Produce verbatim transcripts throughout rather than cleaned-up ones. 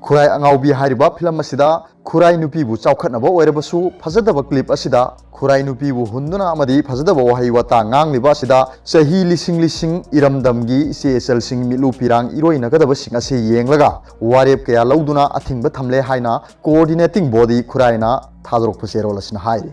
ꯈꯨꯔꯥꯏ ꯑꯉꯥꯎꯕꯤ ꯍꯥꯏꯔꯤꯕ ꯐꯤꯂꯝ ꯑꯁꯤꯗ ꯈꯨꯔꯥꯏ ꯅꯨꯄꯤꯕꯨ ꯆꯥꯎꯈꯠꯅꯕ ꯑꯣꯏꯔꯕꯁꯨ, ꯐꯖꯗꯕ ꯀ꯭ꯂꯤꯞ ꯑꯁꯤꯗ ꯈꯨꯔꯥꯏ ꯅꯨꯄꯤꯕꯨ ꯍꯨꯟꯗꯨꯅ ꯑꯃꯗꯤ ꯐꯖꯗꯕ ꯋꯥꯍꯩ ꯋꯥꯇꯥ ꯉꯥꯡꯂꯤꯕ ꯑꯁꯤꯗ ꯆꯍꯤ ꯂꯤꯁꯤꯡ ꯂꯤꯁꯤꯡ ꯏꯔꯝꯗꯝꯒꯤ ꯏꯆꯦ ꯏꯆꯜꯁꯤꯡ ꯃꯤꯠꯂꯨ ꯄꯤꯔꯥꯡ ꯏꯔꯣꯏꯅꯒꯗꯕꯁꯤꯡ ꯑꯁꯤ ꯌꯦꯡꯂꯒ ꯋꯥꯔꯦꯞ ꯀꯌꯥ ꯂꯧꯗꯨꯅ ꯑꯊꯤꯡꯕ ꯊꯝꯂꯦ ꯍꯥꯏꯅ coordinating body ꯈꯨꯔꯥꯏꯅ ꯊꯥꯗꯣꯔꯛꯄ ꯆꯦꯔꯣꯜ ꯑꯁꯤꯅ ꯍꯥꯏꯔꯤ꯫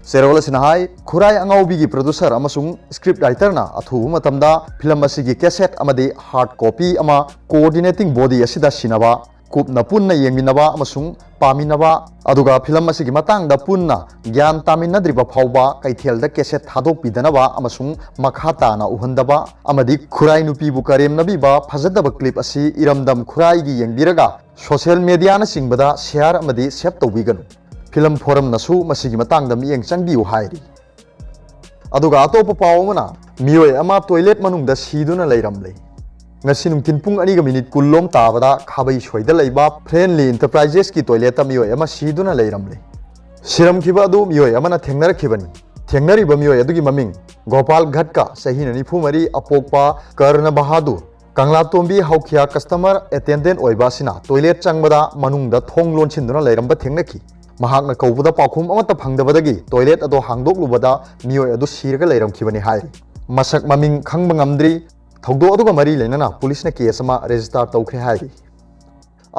ꯆꯦꯔꯣꯜ ꯑꯁꯤꯅ ꯍꯥꯏ, ꯈꯨꯔꯥꯏ ꯑꯉꯥꯎꯕꯤꯒꯤ producer ꯑꯃꯁꯨꯡ script writerꯅ ꯑꯊꯨꯕ ꯃꯇꯝꯗ ꯐꯤꯂꯝ ꯑꯁꯤꯒꯤ cassette ꯑꯃꯗꯤ hard copy ꯑꯃ coordinating body ꯑꯁꯤꯗ ꯁꯤꯟꯅꯕ, ꯀꯨꯞꯅ ꯄꯨꯟꯅ ꯌꯦꯡꯃꯤꯟꯅꯕ ꯑꯃꯁꯨꯡ ꯄꯥꯃꯤꯟꯅꯕ, ꯑꯗꯨꯒ ꯐꯤꯂꯝ ꯑꯁꯤꯒꯤ ꯃꯇꯥꯡꯗ ꯄꯨꯟꯅ ꯒ꯭ꯌꯥꯟ ꯇꯥꯃꯤꯟꯅꯗ꯭ꯔꯤꯕ ꯐꯥꯎꯕ ꯀꯩꯊꯦꯜꯗ cassette ꯊꯥꯗꯣꯛꯄꯤꯗꯅꯕ ꯑꯃꯁꯨꯡ ꯃꯈꯥ ꯇꯥꯅ ꯎꯍꯟꯗꯕ ꯑꯃꯗꯤ ꯈꯨꯔꯥꯏ ꯅꯨꯄꯤꯕꯨ ꯀꯔꯦꯝꯅꯕꯤꯕ ꯐꯖꯗꯕ ꯀ꯭ꯂꯤꯞ ꯑꯁꯤ ꯏꯔꯝꯗꯝ ꯈꯨꯔꯥꯏꯒꯤ ꯌꯦꯡꯕꯤꯔꯒ social mediaꯅꯆꯤꯡꯕꯗ share ꯑꯃꯗꯤ save ꯇꯧꯕꯤꯒꯅꯨ꯫ ꯐꯤꯂꯝ ꯐꯣꯔꯝꯅꯁꯨ ꯃꯁꯤꯒꯤ ꯃꯇꯥꯡꯗ ꯃꯤꯠꯌꯦꯡ ꯆꯪꯕꯤꯌꯨ ꯍꯥꯏꯔꯤ꯫ ꯑꯗꯨꯒ ꯑꯇꯣꯞꯄ ꯄꯥꯎ ꯑꯃꯅ, ꯃꯤꯑꯣꯏ ꯑꯃ toilet ꯃꯅꯨꯡꯗ ꯁꯤꯗꯨꯅ ꯂꯩꯔꯝꯂꯦ꯫ ꯉꯁꯤ ꯅꯨꯡꯊꯤꯟ ꯄꯨꯡ ꯑꯅꯤꯒ minute ꯀꯨꯟꯂꯣꯝ ꯇꯥꯕꯗ ꯈꯥꯕꯩ ꯁꯣꯏꯗ ꯂꯩꯕ Friendly Enterprisesꯀꯤ toiletꯇ ꯃꯤꯑꯣꯏ ꯑꯃ ꯁꯤꯗꯨꯅ ꯂꯩꯔꯝꯂꯦ꯫ ꯁꯤꯔꯝꯈꯤꯕ ꯑꯗꯨ ꯃꯤꯑꯣꯏ ꯑꯃꯅ ꯊꯦꯡꯅꯔꯛꯈꯤꯕꯅꯤ꯫ ꯊꯦꯡꯅꯔꯤꯕ ꯃꯤꯑꯣꯏ ꯑꯗꯨꯒꯤ ꯃꯃꯤꯡ ꯒꯣꯄꯥꯜ ꯘꯠꯀ, ꯆꯍꯤꯅ ꯅꯤꯐꯨ ꯃꯔꯤ, ꯑꯄꯣꯛꯄ ꯀꯔꯅ ꯕꯍꯥꯗꯨꯔ, ꯀꯪꯂꯥꯇꯣꯝꯕꯤ ꯍꯧꯈꯤꯌꯥ customer attendant ꯑꯣꯏꯕ ꯑꯁꯤꯅ toilet ꯆꯪꯕꯗ ꯃꯅꯨꯡꯗ ꯊꯣꯡ ꯂꯣꯟꯁꯤꯟꯗꯨꯅ ꯂꯩꯔꯝꯕ ꯊꯦꯡꯅꯈꯤ꯫ ꯃꯍꯥꯛꯅ ꯀꯧꯕꯗ ꯄꯥꯎꯈꯨꯝ ꯑꯃꯠꯇ ꯐꯪꯗꯕꯗꯒꯤ toilet ꯑꯗꯨ ꯍꯥꯡꯗꯣꯛꯂꯨꯕꯗ ꯃꯤꯑꯣꯏ ꯑꯗꯨ ꯁꯤꯔꯒ ꯂꯩꯔꯝꯈꯤꯕꯅꯤ ꯍꯥꯏꯔꯤ꯫ ꯃꯁꯛ ꯃꯃꯤꯡ ꯈꯪꯕ ꯉꯝꯗ꯭ꯔꯤ꯫ ꯊꯧꯗꯣꯛ ꯑꯗꯨꯒ ꯃꯔꯤ ꯂꯩꯅꯅ ꯄꯨꯂꯤꯁꯅ case ꯑꯃ register ꯇꯧꯈ꯭ꯔꯦ ꯍꯥꯏꯔꯤ꯫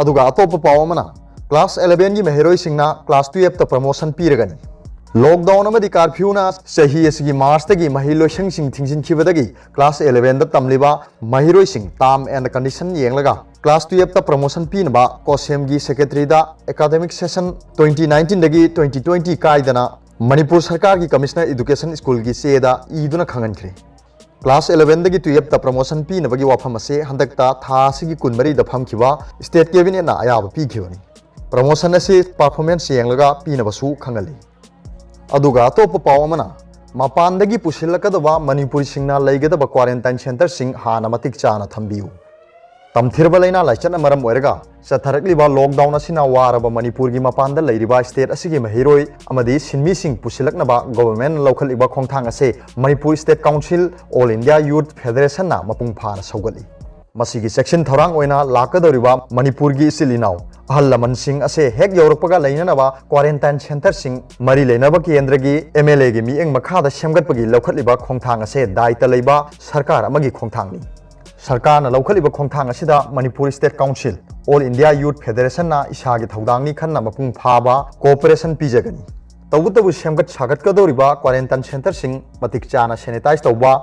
ꯑꯗꯨꯒ ꯑꯇꯣꯞꯄ ꯄꯥꯎ ꯑꯃꯅ, class elevenꯒꯤ ꯃꯍꯩꯔꯣꯏꯁꯤꯡꯅ class twelveꯇ promotion ꯄꯤꯔꯒꯅꯤ꯫ Lockdown ꯑꯃꯗꯤ curfewꯅ ꯆꯍꯤ ꯑꯁꯤꯒꯤ Marchꯇꯒꯤ ꯃꯍꯩ ꯂꯣꯏꯁꯪꯁꯤꯡ ꯊꯤꯡꯖꯤꯟꯈꯤꯕꯗꯒꯤ class elevenꯗ ꯇꯝꯂꯤꯕ ꯃꯍꯩꯔꯣꯏꯁꯤꯡ term and condition ꯌꯦꯡꯂꯒ class twelveꯇ promotion ꯄꯤꯅꯕ COHSEMꯒꯤ secretaryꯗ academic session twenty nineteenꯗꯒꯤ twenty twenty ꯀꯥꯏꯗꯅ ꯃꯅꯤꯄꯨꯔ ꯁꯔꯀꯥꯔꯒꯤ Commissioner Education Schoolꯒꯤ ꯆꯦꯗ ꯏꯗꯨꯅ ꯈꯪꯍꯟꯈ꯭ꯔꯦ꯫ Class elevenꯗꯒꯤ twelveꯇ promotion ꯄꯤꯅꯕꯒꯤ ꯋꯥꯐꯝ ꯑꯁꯤ ꯍꯟꯗꯛꯇ ꯊꯥ ꯑꯁꯤꯒꯤ ꯀꯨꯟꯃꯔꯤꯗ ꯐꯝꯈꯤꯕ state cabinetꯅ ꯑꯌꯥꯕ ꯄꯤꯈꯤꯕꯅꯤ꯫ Promotion ꯑꯁꯤ performance ꯌꯦꯡꯂꯒ ꯄꯤꯅꯕꯁꯨ ꯈꯪꯍꯜꯂꯤ꯫ ꯑꯗꯨꯒ ꯑꯇꯣꯞꯄ ꯄꯥꯎ ꯑꯃꯅ, ꯃꯄꯥꯟꯗꯒꯤ ꯄꯨꯁꯤꯜꯂꯛꯀꯗꯕ ꯃꯅꯤꯄꯨꯔꯤꯁꯤꯡꯅ ꯂꯩꯒꯗꯕ quarantine centreꯁꯤꯡ ꯍꯥꯟꯅ ꯃꯇꯤꯛ ꯆꯥꯅ ꯊꯝꯕꯤꯌꯨ꯫ ꯇꯝꯊꯤꯔꯕ ꯂꯥꯏꯅꯥ ꯂꯥꯏꯆꯠꯅ ꯃꯔꯝ ꯑꯣꯏꯔꯒ ꯆꯠꯊꯔꯛꯂꯤꯕ lockdown ꯑꯁꯤꯅ ꯋꯥꯔꯕ ꯃꯅꯤꯄꯨꯔꯒꯤ ꯃꯄꯥꯟꯗ ꯂꯩꯔꯤꯕ state ꯑꯁꯤꯒꯤ ꯃꯍꯩꯔꯣꯏ ꯑꯃꯗꯤ ꯁꯤꯟꯃꯤꯁꯤꯡ ꯄꯨꯁꯤꯜꯂꯛꯅꯕ governmentꯅ ꯂꯧꯈꯠꯂꯤꯕ ꯈꯣꯡꯊꯥꯡ ꯑꯁꯤ Manipur State Council, All India Youth Federationꯅ ꯃꯄꯨꯡ ꯐꯥꯅ ꯁꯧꯒꯠꯂꯤ꯫ ꯃꯁꯤꯒꯤ ꯆꯦꯛꯁꯤꯟ ꯊꯧꯔꯥꯡ ꯑꯣꯏꯅ ꯂꯥꯛꯀꯗꯧꯔꯤꯕ ꯃꯅꯤꯄꯨꯔꯒꯤ ꯏꯆꯤꯜ ꯏꯅꯥꯎ ꯑꯍꯜ ꯂꯃꯟꯁꯤꯡ ꯑꯁꯦ ꯍꯦꯛ ꯌꯧꯔꯛꯄꯒ ꯂꯩꯅꯅꯕ quarantine centreꯁꯤꯡ ꯃꯔꯤ ꯂꯩꯅꯕ ꯀꯦꯟꯗ꯭ꯔꯒꯤ MLAꯒꯤ ꯃꯤꯠꯌꯦꯡ ꯃꯈꯥꯗ ꯁꯦꯝꯒꯠꯄꯒꯤ ꯂꯧꯈꯠꯂꯤꯕ ꯈꯣꯡꯊꯥꯡ ꯑꯁꯦ ꯗꯥꯏꯇ ꯂꯩꯕ ꯁꯔꯀꯥꯔ ꯑꯃꯒꯤ ꯈꯣꯡꯊꯥꯡꯅꯤ꯫ ꯁꯔꯀꯥꯔꯅ ꯂꯧꯈꯠꯂꯤꯕ ꯈꯣꯡꯊꯥꯡ ꯑꯁꯤꯗ Manipur State Council, All India Youth Federationꯅ ꯏꯁꯥꯒꯤ ꯊꯧꯗꯥꯡꯅꯤ ꯈꯟꯅ ꯃꯄꯨꯡ ꯐꯥꯕ cooperation ꯄꯤꯖꯒꯅꯤ꯫ ꯇꯧꯕꯇꯕꯨ ꯁꯦꯝꯒꯠ ꯁꯥꯒꯠꯀꯗꯧꯔꯤꯕ quarantine centreꯁꯤꯡ ꯃꯇꯤꯛ ꯆꯥꯅ sanitize ꯇꯧꯕ,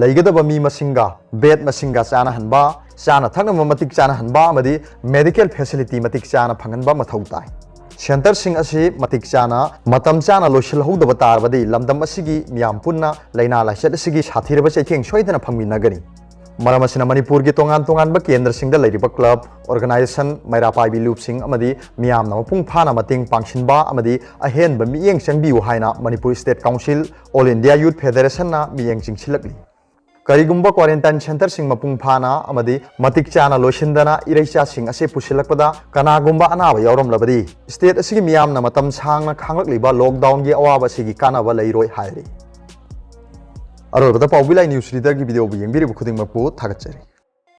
ꯂꯩꯒꯗꯕ ꯃꯤ ꯃꯁꯤꯡꯒ bed ꯃꯁꯤꯡꯒ ꯆꯥꯅꯍꯟꯕ, ꯆꯥꯅ ꯊꯛꯅꯕ ꯃꯇꯤꯛ ꯆꯥꯅꯍꯟꯕ ꯑꯃꯗꯤ medical facility ꯃꯇꯤꯛ ꯆꯥꯅ ꯐꯪꯍꯟꯕ ꯃꯊꯧ ꯇꯥꯏ꯫ Centreꯁꯤꯡ ꯑꯁꯤ ꯃꯇꯤꯛ ꯆꯥꯅ ꯃꯇꯝ ꯆꯥꯅ ꯂꯣꯏꯁꯤꯜꯍꯧꯗꯕ ꯇꯥꯔꯕꯗꯤ ꯂꯝꯗꯝ ꯑꯁꯤꯒꯤ ꯃꯤꯌꯥꯝ ꯄꯨꯟꯅ ꯂꯥꯏꯅꯥ ꯂꯥꯏꯆꯠ ꯑꯁꯤꯒꯤ ꯁꯥꯊꯤꯔꯕ ꯆꯩꯊꯦꯡ ꯁꯣꯏꯗꯅ ꯐꯪꯃꯤꯟꯅꯒꯅꯤ꯫ ꯃꯔꯝ ꯑꯁꯤꯅ ꯃꯅꯤꯄꯨꯔꯒꯤ ꯇꯣꯉꯥꯟ ꯇꯣꯉꯥꯟꯕ ꯀꯦꯟꯗ꯭ꯔꯁꯤꯡꯗ ꯂꯩꯔꯤꯕ club, organisation, ꯃꯩꯔꯥ ꯄꯥꯏꯕꯤ ꯂꯨꯞꯁꯤꯡ ꯑꯃꯗꯤ ꯃꯤꯌꯥꯝꯅ ꯃꯄꯨꯡ ꯐꯥꯅ ꯃꯇꯦꯡ ꯄꯥꯡꯁꯤꯟꯕ ꯑꯃꯗꯤ ꯑꯍꯦꯟꯕ ꯃꯤꯠꯌꯦꯡ ꯆꯪꯕꯤꯌꯨ ꯍꯥꯏꯅ Manipur State Council, All India Youth Federationꯅ ꯃꯤꯠꯌꯦꯡ ꯆꯤꯡꯁꯤꯜꯂꯛꯂꯤ꯫ ꯀꯔꯤꯒꯨꯝꯕ quarantine centreꯁꯤꯡ ꯃꯄꯨꯡ ꯐꯥꯅ ꯑꯃꯗꯤ ꯃꯇꯤꯛ ꯆꯥꯅ ꯂꯣꯏꯁꯤꯟꯗꯅ ꯏꯔꯩꯆꯥꯁꯤꯡ ꯑꯁꯤ ꯄꯨꯁꯤꯜꯂꯛꯄꯗ ꯀꯅꯥꯒꯨꯝꯕ ꯑꯅꯥꯕ ꯌꯥꯎꯔꯝꯂꯕꯗꯤ state ꯑꯁꯤꯒꯤ ꯃꯤꯌꯥꯝꯅ ꯃꯇꯝ ꯁꯥꯡꯅ ꯈꯥꯡꯂꯛꯂꯤꯕ lockdownꯒꯤ ꯑꯋꯥꯕ ꯑꯁꯤꯒꯤ ꯀꯥꯟꯅꯕ ꯂꯩꯔꯣꯏ ꯍꯥꯏꯔꯤ꯫ ꯑꯔꯣꯏꯕꯗ ꯄꯥꯎꯕꯤ ꯂꯥꯏ news readerꯒꯤ videoꯕꯨ ꯌꯦꯡꯕꯤꯔꯤꯕ ꯈꯨꯗꯤꯡꯃꯛꯄꯨ ꯊꯥꯒꯠꯆꯔꯤ꯫